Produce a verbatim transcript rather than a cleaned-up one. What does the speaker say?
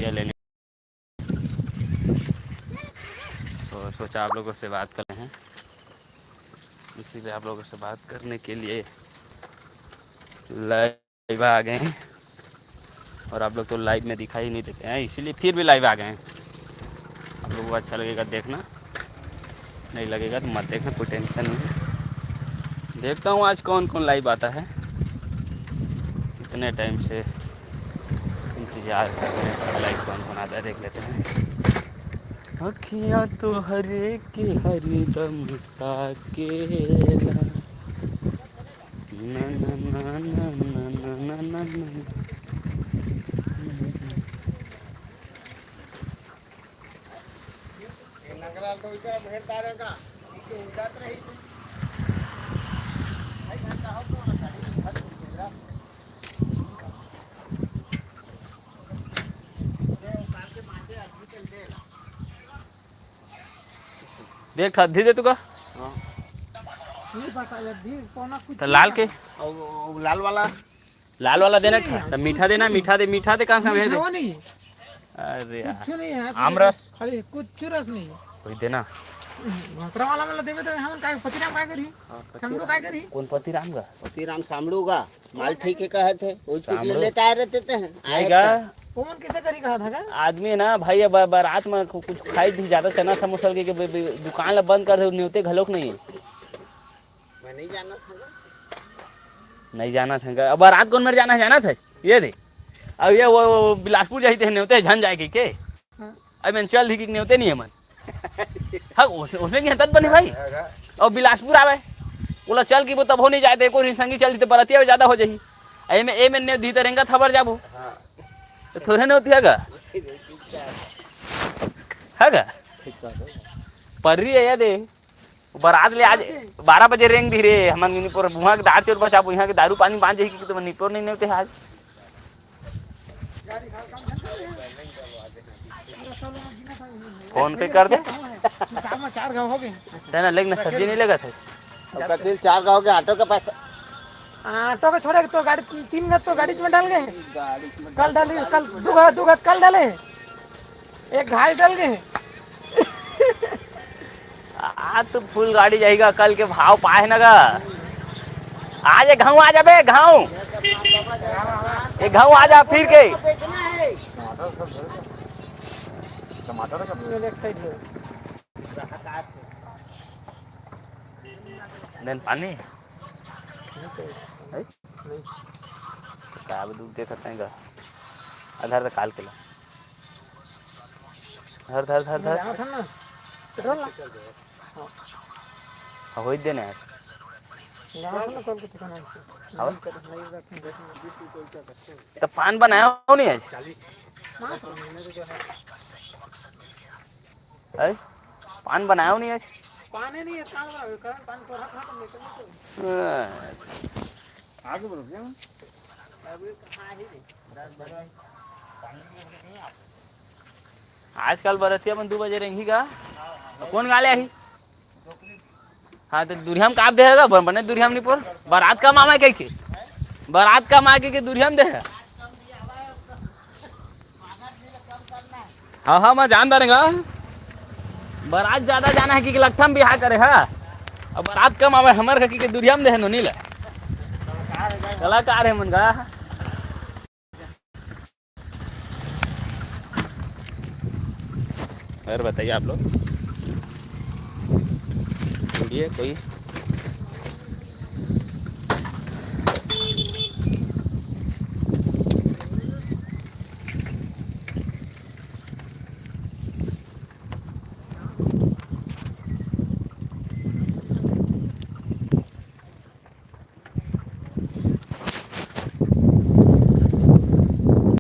ये लेने। तो सोचा आप लोगों से बात कर लें, इसीलिए आप लोगों से बात करने के लिए लाइव आ गए हैं। और आप लोग तो लाइव में दिखाई नहीं देते हैं, इसीलिए फिर भी लाइव आ गए हैं। आप लोगों को अच्छा लगेगा देखना, नहीं लगेगा तो मत देखना, कोई टेंशन नहीं है। देखता हूँ आज कौन कौन लाइव आता है, इतने टाइम से इंतजार कर रहे हैं, लाइव कौन कौन आता है, देख लेते हैं। अखियाँ तो हरे के हरदम ताकेला। ना, ना, ना। देख, ठा दी दे तू का। हाँ। नहीं पता, ये दी कौन कुछ तो लाल के? और वो लाल वाला। लाल वाला देना कुछ नहीं था, है, तो मीठा कुछ देना, नहीं। मीठा दे, मीठा दे, कहाँ से भेज दे? मीठा नहीं। अरे यार। कुछ नहीं है, आम रस? खाली कुछ रस नहीं। वही देना। भोकरा वाला वाला देवे तो हम काय पतिराम काय करी? हाँ, हम लोग काय करी? कौन पतिराम का? पतिराम सामड़ू का। माल ठीक है कहा थे, वो चुटले लेता आ रहते थे। आएगा। कौन किसे करी कहा था का? आदमी है ना भाई, अब बारात में कु-, कुछ खाई भी ज्यादा चना समोसा के, के बे-, बे-, दुकान ला बंद कर दे, न्योते घलोक नहीं है। मैं नहीं जाना था। नहीं जाना था का? अब बारात कौन मेरे जाना है, जाना था? ये दे। अब ये वो, वो बिलासपुर जाई थे, न्योते झन जाए के, के? हाँ। अब मैं चल दी कि न्योते नहीं है मन। हाँ, उसने, उसने की हतत बने भाई। और बिलासपुर आवे। बोला चल कि वो तब हो नहीं जाए, तो एको दिन संगी चल दी तो बरतिया ज्यादा हो जाही। एमे, एमे ने दी तो रेंगा थबर जाबो। हाँ। तो थोड़े ने होती है गा? है गा? ठीक बात है। पर्री है ये दे। बारात ले आज बारह बजे रेंग दी रे, हमन मिनी पर बुहा के दार चोर बचाबो, यहाँ के दारू पानी बांध जाही कि तुम निपोर नहीं नेवते आज। फोन पे कर दे। चार गाँव हो गए। तेना लेकिन सब्जी नहीं लेगा था। अब कतिल चार गाँव के ऑटो के पैसा। ऑटो के छोड़े तो गाड़ी, तीन गो तो गाड़ी में डाल गए। गाड़ी में कल डाली, कल दू गो, दू गो कल डाले। एक घास डाल गए। आज तो फुल गाड़ी जाएगा, कल के भाव पाए न गा। आज एक घाव आ जाबे, घाव। एक घाव आ जा फिर के। टमाटर का एक साइड है। देन पानी है? का अब दूध देखत नहीं गा। आधार तो काल के ला। धर, धर, धर, धर। जाना था ना, पेट्रोल ना। हाँ, होई देने यार। जाना था ना, कॉल के ठिकाना से। अब? तो पान बनाया हो नहीं आज? हैं? पान बनाया हो नहीं आज? पानी नहीं है, काम रहा है, कारण पानी थोड़ा था तो निकल नहीं सकता। हाँ। आगे बढ़ो, क्या? अभी कहाँ है रे? आजकल बरतिया मन दू बजे रेंगी का? कौन गाले आही? हाँ, तो दुरिया म काप देगा, बन-, बने दुरिया म नहीं पोर। बारात कम आवे कहिके। बारात कम आगे के दुरिया म देगा। हाँ, हाँ, मैं जान डारेगा। बारात ज्यादा जाना है कि लखठम बिहाव करे, हाँ। अब बारात कम आवे, हमर कहिके दुरिया म देहे नोनी ला। कलाकार है मन का। और बताइए आप लोग, बोलिए कोई।